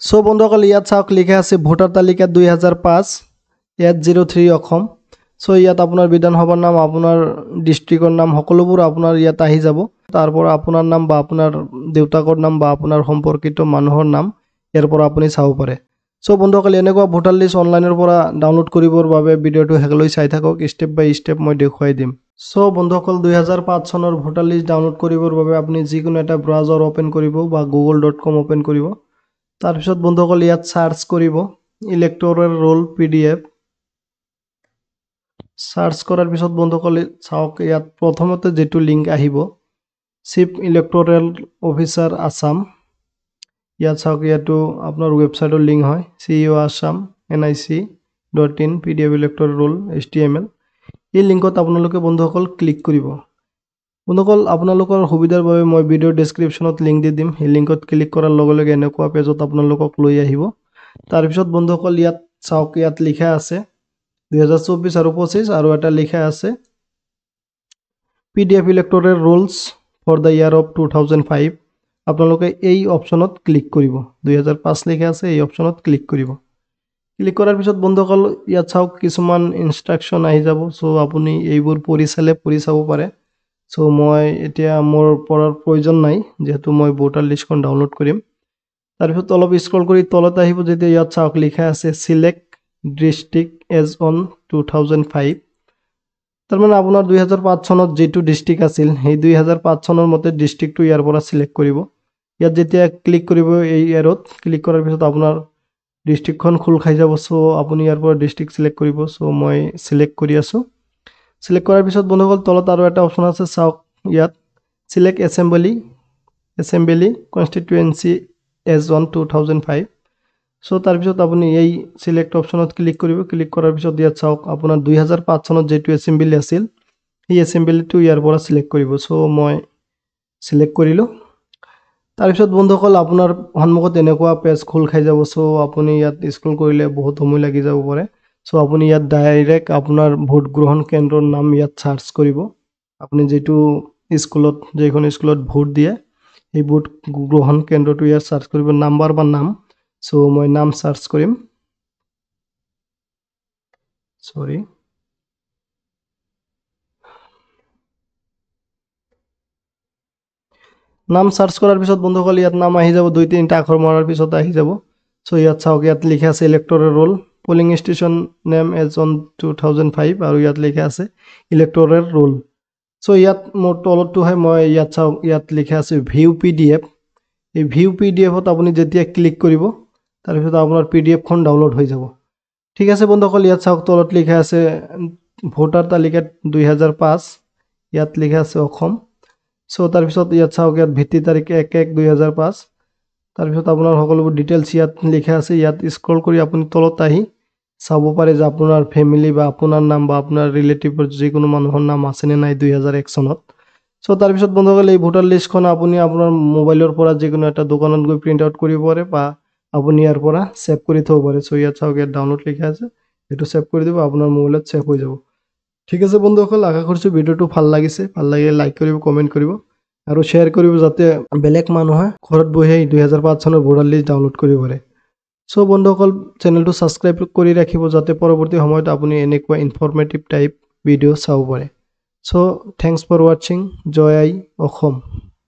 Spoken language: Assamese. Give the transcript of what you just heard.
চ' বন্ধুসকল, ইয়াত চাওক লিখা আছে ভোটাৰ তালিকা 2005 803 অসম। চ' ইয়াত আপোনাৰ বিধানসভাৰ নাম, আপোনাৰ ডিষ্ট্ৰিক্টৰ নাম সকলোবোৰ আপোনাৰ ইয়াত আহি যাব। তাৰ পৰা আপোনাৰ নাম বা আপোনাৰ দেউতাকৰ নাম বা আপোনাৰ সম্পৰ্কিত মানুহৰ নাম ইয়াৰ পৰা আপুনি চাব পাৰে। চ' বন্ধুসকল, এনেকুৱা ভোটাৰ লিষ্ট অনলাইনৰ পৰা ডাউনলোড কৰিবৰ বাবে ভিডিঅ'টো শেষলৈ চাই থাকক, ষ্টেপ বাই ষ্টেপ মই দেখুৱাই দিম। চ' বন্ধুসকল, 2005 চনৰ ভোটাৰ লিষ্ট ডাউনলোড কৰিবৰ বাবে আপুনি যিকোনো এটা ব্ৰাউজাৰ অ'পেন কৰিব বা google.com open কৰিব। তাৰপিছত বন্ধুসকল, ইয়াত চাৰ্চ কৰিব ইলেক্টৰেল ৰোল PDF। Search কৰাৰ পিছত বন্ধুসকল চাওক ইয়াত প্ৰথমতে যিটো লিংক আহিব চিফ ইলেক্টৰেল অফিচাৰ আছাম। ইয়াত চাওক ইয়াতো আপোনাৰ ৱেবছাইটৰ লিংক হয় CEO Assam nic.in PDF electoral roll HTML। এই লিংকত আপোনালোকে বন্ধুসকল ক্লিক কৰিব। বন্ধুসকল, আপোনালোকৰ সুবিধাৰ বাবে মই ভিডিঅ' ডেছক্ৰিপশ্যনত লিংক দি দিম। সেই লিংকত ক্লিক কৰাৰ লগে লগে এনেকুৱা পেজত আপোনালোকক লৈ আহিব। তাৰপিছত বন্ধুসকল, ইয়াত চাওক ইয়াত লিখা আছে 2024 আৰু 25 আৰু এটা লিখা আছে PDF electoral rolls for the year of 2005। আপোনালোকে এই অপশ্যনত ক্লিক কৰিব। 2005 লিখা আছে, এই অপশ্যনত ক্লিক কৰিব। ক্লিক কৰাৰ পিছত বন্ধুসকল, ইয়াত চাওক কিছুমান ইনষ্ট্ৰাকশ্যন আহি যাব। চ' আপুনি এইবোৰ পঢ়ি চালে পঢ়ি চাব পাৰে। চ' মই এতিয়া মোৰ পঢ়াৰ প্ৰয়োজন নাই, যিহেতু মই ভোটাৰ লিষ্টখন ডাউনলোড কৰিম। তাৰপিছত অলপ স্ক্ৰল কৰি তলত আহিব, যেতিয়া ইয়াত চাওক লিখা আছে চিলেক্ট ডিষ্ট্ৰিক্ট এজ অন 2005। তাৰমানে আপোনাৰ 2005 চনত যিটো ডিষ্ট্ৰিক্ট আছিল সেই 2005 চনৰ মতে ডিষ্ট্ৰিক্টটো ইয়াৰ পৰা চিলেক্ট কৰিব। ইয়াত যেতিয়া ক্লিক কৰিব, এই এৰত ক্লিক কৰাৰ পিছত আপোনাৰ ডিষ্ট্ৰিক্টখন খোল খাই যাব। চ' আপুনি ইয়াৰ পৰা ডিষ্ট্ৰিক্ট চিলেক্ট কৰিব। চ' মই চিলেক্ট কৰি আছোঁ। চিলেক্ট কৰাৰ পিছত বন্ধুসকল, তলত আৰু এটা অপশ্যন আছে, চাওক ইয়াত select assembly constituency as on 2005। So' তাৰপিছত আপুনি এই চিলেক্ট অপশ্যনত ক্লিক কৰিব। ক্লিক কৰাৰ পিছত ইয়াত চাওক আপোনাৰ 2005 চনত যিটো এছেম্বলি আছিল সেই এছেম্বলিটো ইয়াৰ পৰা চিলেক্ট কৰিব। চ' মই চিলেক্ট কৰিলোঁ। তাৰপিছত বন্ধুসকল, আপোনাৰ সন্মুখত এনেকুৱা পেজ খোল খাই যাব। চ' আপুনি ইয়াত স্ক্ৰল কৰিলে বহুত সময় লাগি যাব পাৰে। চ' আপুনি ইয়াত ডাইৰেক্ট আপোনাৰ ভোট গ্ৰহণ কেন্দ্ৰৰ নাম ইয়াত চাৰ্চ কৰিব। আপুনি যিটো স্কুলত, যিখন স্কুলত ভোট দিয়ে সেই ভোট গ্ৰহণ কেন্দ্ৰটো ইয়াত চাৰ্চ কৰিব, নাম্বাৰ বা নাম। চ' মই নাম চাৰ্চ কৰিম, চৰি, নাম চাৰ্চ কৰাৰ পিছত বন্ধুসকল ইয়াত নাম আহি যাব, 2-3টা আখৰ মৰাৰ পিছত আহি যাব। চ' ইয়াত চাওক ইয়াত লিখা আছে electoral roll polling station name as on 2005 আৰু ইয়াত লিখা আছে ইলেক্টৰেল ৰোল। চ' ইয়াত মোৰ তলতটো হয়, মই ইয়াত চাওক ইয়াত লিখা আছে ভিউ PDF। এই ভিউ PDFত আপুনি যেতিয়া ক্লিক কৰিব তাৰপিছত আপোনাৰ PDFখন ডাউনলোড হৈ যাব। ঠিক আছে বন্ধুসকল, ইয়াত চাওক তলত লিখা আছে ভোটাৰ তালিকাত 2005, ইয়াত লিখা আছে অসম। চ' তাৰপিছত ইয়াত চাওক ইয়াত ভিত্তি তাৰিখ 1/1/2005। তাৰপিছত আপোনাৰ সকলোবোৰ ডিটেইলছ ইয়াত লিখা আছে। ইয়াত স্ক্ৰল কৰি আপুনি তলত আহি চাব পাৰে যে আপোনাৰ ফেমিলি বা আপোনাৰ নাম বা আপোনাৰ ৰিলেটিভৰ যিকোনো মানুহৰ নাম আছেনে নাই 2001 চনত। চ' তাৰপিছত বন্ধুসকল, এই ভোটাৰ লিষ্টখন আপুনি আপোনাৰ মোবাইলৰ পৰা যিকোনো এটা দোকানত গৈ প্ৰিণ্ট আউট কৰিব পাৰে বা আপুনি ইয়াৰ পৰা ছেভ কৰি থ'ব পাৰে। চ' ইয়াত চাওক ইয়াত ডাউনলোড লিখা আছে, সেইটো ছেভ কৰি দিব, আপোনাৰ মোবাইলত ছেভ হৈ যাব। ঠিক আছে বন্ধুসকল, আশা কৰিছোঁ ভিডিঅ'টো ভাল লাগিছে। ভাল লাগিলে লাইক কৰিব, কমেণ্ট কৰিব আৰু শ্বেয়াৰ কৰিব, যাতে বেলেগ মানুহে ঘৰত বহি 2005 চনৰ ভোটাৰ লিষ্ট ডাউনলোড কৰিব পাৰে। চ' বন্ধুসকল, চেনেলটো ছাবস্ক্ৰাইব কৰি ৰাখিব, যাতে পৰৱৰ্তী সময়ত আপুনি এনেকুৱা ইনফৰ্মেটিভ টাইপ ভিডিঅ' চাব পাৰে। চ' thanks for ৱাটছিং। Joy I Assam.